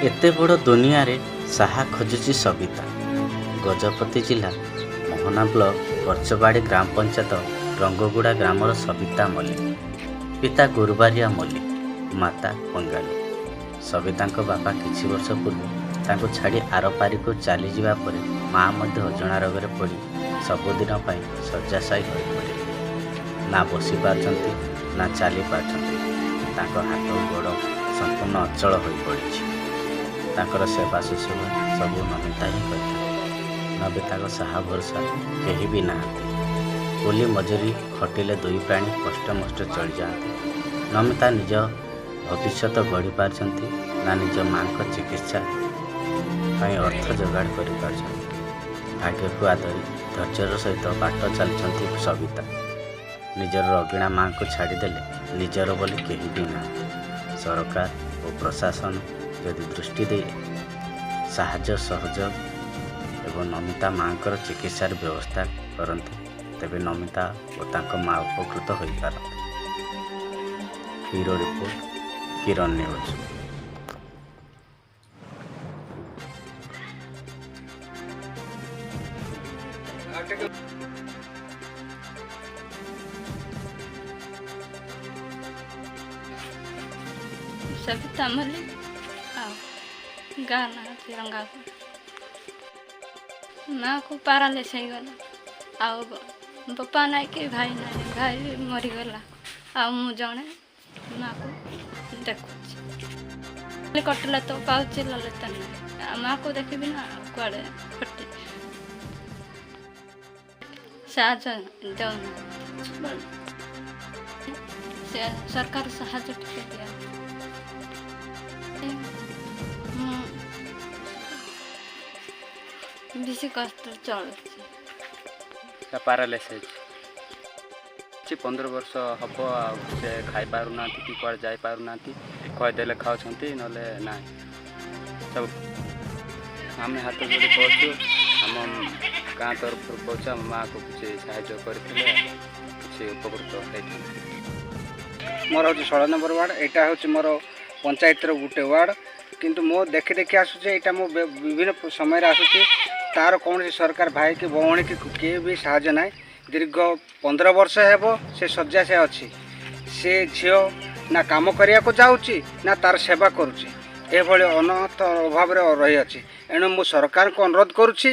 ଏତେ ବଡ଼ ଦୁନିଆରେ ସାହା ଖୋଜୁଛି ସବିତା। ଗଜପତି ଜିଲ୍ଲା ମୋହନା ବ୍ଲକ କରଚବାଡ଼ି ଗ୍ରାମ ପଞ୍ଚାୟତ ରଙ୍ଗଗୁଡ଼ା ଗ୍ରାମର ସବିତା ମଲ୍ଲିକ। ପିତା ଗୁରୁବାରିଆ ମଲ୍ଲିକ, ମାତା ବଙ୍ଗାଳୀ। ସବିତାଙ୍କ ବାପା କିଛି ବର୍ଷ ପୂର୍ବେ ତାଙ୍କୁ ଛାଡ଼ି ଆରପାରିକୁ ଚାଲିଯିବା ପରେ ମା ମଧ୍ୟ ଅଜଣା ରୋଗରେ ପଡ଼ି ସବୁଦିନ ପାଇଁ ଶଯ୍ୟାଶାୟୀ ହୋଇପଡ଼ିଲେ। ନା ବସିପାରୁଛନ୍ତି ନା ଚାଲିପାରୁଛନ୍ତି। ତାଙ୍କ ହାତ ଗୋଡ଼ ସମ୍ପୂର୍ଣ୍ଣ ଅଚଳ ହୋଇପଡ଼ିଛି। ତାଙ୍କର ସେବା ଶୁଶ୍ରୂଷା ସବୁ ନମିତା ହିଁ କରିଥାଏ। ନମିତାଙ୍କ ସାହା ଭରସା କେହି ବି ନାହାନ୍ତି। କୁଲି ମଜୁରୀ ଖଟିଲେ ଦୁଇ ପ୍ରାଣୀ କଷ୍ଟମଷ୍ଟେ ଚଳିଯାଆନ୍ତି। ନମିତା ନିଜ ଭବିଷ୍ୟତ ଗଢ଼ି ପାରୁଛନ୍ତି ନା ନିଜ ମାଙ୍କ ଚିକିତ୍ସା ପାଇଁ ଅର୍ଥ ଯୋଗାଡ଼ କରିପାରୁଛନ୍ତି। ଭାଗ୍ୟକୁ ଆଦରି ଧୈର୍ଯ୍ୟର ସହିତ ବାଟ ଚାଲିଛନ୍ତି ସବିତା। ନିଜର ରୋଗିଣା ମାଙ୍କୁ ଛାଡ଼ିଦେଲେ ନିଜର ବୋଲି କେହି ବି ନାହାନ୍ତି। ସରକାର ଓ ପ୍ରଶାସନ ଯଦି ଦୃଷ୍ଟି ଦେଇ ସାହାଯ୍ୟ ସହଯୋଗ ଏବଂ ନମିତା ମାଙ୍କର ଚିକିତ୍ସାର ବ୍ୟବସ୍ଥା କରନ୍ତି, ତେବେ ନମିତା ଓ ତାଙ୍କ ମା ଉପକୃତ ହୋଇପାରନ୍ତି। Bureau report, Kiran news. Sabita Mallick ଆଉ ଗାଁ ନାଁ ହେଉଛି ରଙ୍ଗାପୁର। ମାଆକୁ ପାରାଲିସ୍ ହେଇଗଲା, ଆଉ ବାପା ନାହିଁ କି ଭାଇ ନାହିଁ, ଭାଇ ବି ମରିଗଲା, ଆଉ ମୁଁ ଜଣେ ମାଆକୁ ଦେଖୁଛି। କଟିଲା ତ ପାଉଛି, ଲଲିତା ନାହିଁ। ଆଉ ମାଆକୁ ଦେଖିବି ନା କୁଆଡ଼େ ଖଟି ସାହାଯ୍ୟ ଦେଉନି ସେ ସରକାର, ସାହାଯ୍ୟ ଟିକେ ଦିଅ। ମୁଁ ବେଶୀ କଷ୍ଟରେ ଚଳୁଛି। ପାରାଲିସ୍ ହେଇଛି 15 ବର୍ଷ ହେବ, ଆଉ ସେ ଖାଇପାରୁନାହାନ୍ତି କି କୁଆଡ଼େ ଯାଇପାରୁନାହାନ୍ତି। କହିଦେଲେ ଖାଉଛନ୍ତି, ନହେଲେ ନାହିଁ। ସବୁ ଆମେ ହାତ ଯୋଡ଼ି କହୁଛୁ, ଆମ ଗାଁ ତରଫରୁ କହୁଛୁ, ଆମ ମାଆକୁ କିଛି ସାହାଯ୍ୟ କରିଥିଲେ କିଛି ଉପକୃତ ହେଇଥାନ୍ତେ। ମୋର ହେଉଛି 16 ନମ୍ବର ୱାର୍ଡ଼। ଏଇଟା ହେଉଛି ମୋର ପଞ୍ଚାୟତର ଗୋଟେ ୱାର୍ଡ଼, କିନ୍ତୁ ମୁଁ ଦେଖି ଦେଖି ଆସୁଛି। ଏଇଟା ମୁଁ ବିଭିନ୍ନ ସମୟରେ ଆସୁଛି, ତାର କୌଣସି ସରକାର ଭାଇ କି ଭଉଣୀ କି କିଏ ବି ସାହାଯ୍ୟ ନାହିଁ। ଦୀର୍ଘ 15 ବର୍ଷ ହେବ ସେ ଶଯ୍ୟାଶାୟୀ ଅଛି। ସେ ଝିଅ ନା କାମ କରିବାକୁ ଯାଉଛି ନା ତାର ସେବା କରୁଛି, ଏଭଳି ଅନାଥ ଅଭାବରେ ରହିଅଛି। ଏଣୁ ମୁଁ ସରକାରଙ୍କୁ ଅନୁରୋଧ କରୁଛି,